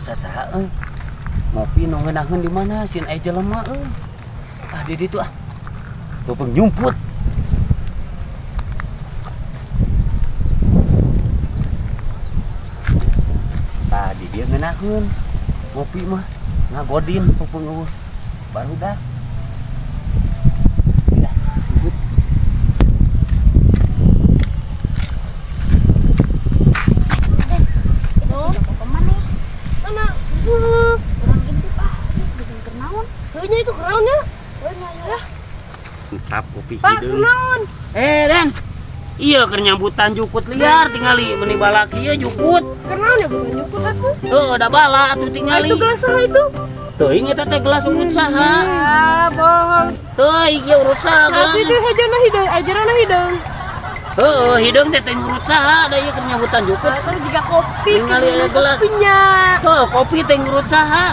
Urut saha euy? Ngopi nu ngeunaheun di mana sieun aya jelema euy. Ah, di ditu ah. Peupeung nyumput. Tah, di dieu ngeunaheun. Ngopi mah ngagodin peupeung eueuh. Barudak. Dah, nyumput. Itu apa mana? Mana? Heeh. Urang intip ah, bisa keur naon? Heunya itu kenaonnya? Heuh nya ya. Mantap kopi Pak, hideung. Kenaon? Eh, Den. Iya, keur nyambutan jukut liar tingali meuni balak ieu jukut. Kenaon ya bukan jukut atuh? Heuh, da bala atuh Ah, tingali. itu gelas saha itu? Teuing eta teh gelas urut saha? Ah, bohong. Teuing ieu urut saha Nah, gelas? itu hejana hideung, ajarana hideung. Heuh, hideung teh teh urut saha da ieu keur nyambutan jukut. Nah, itu juga kopi. Tingali aya gelas. Kopinya. Heuh, kopi teh ngurut saha?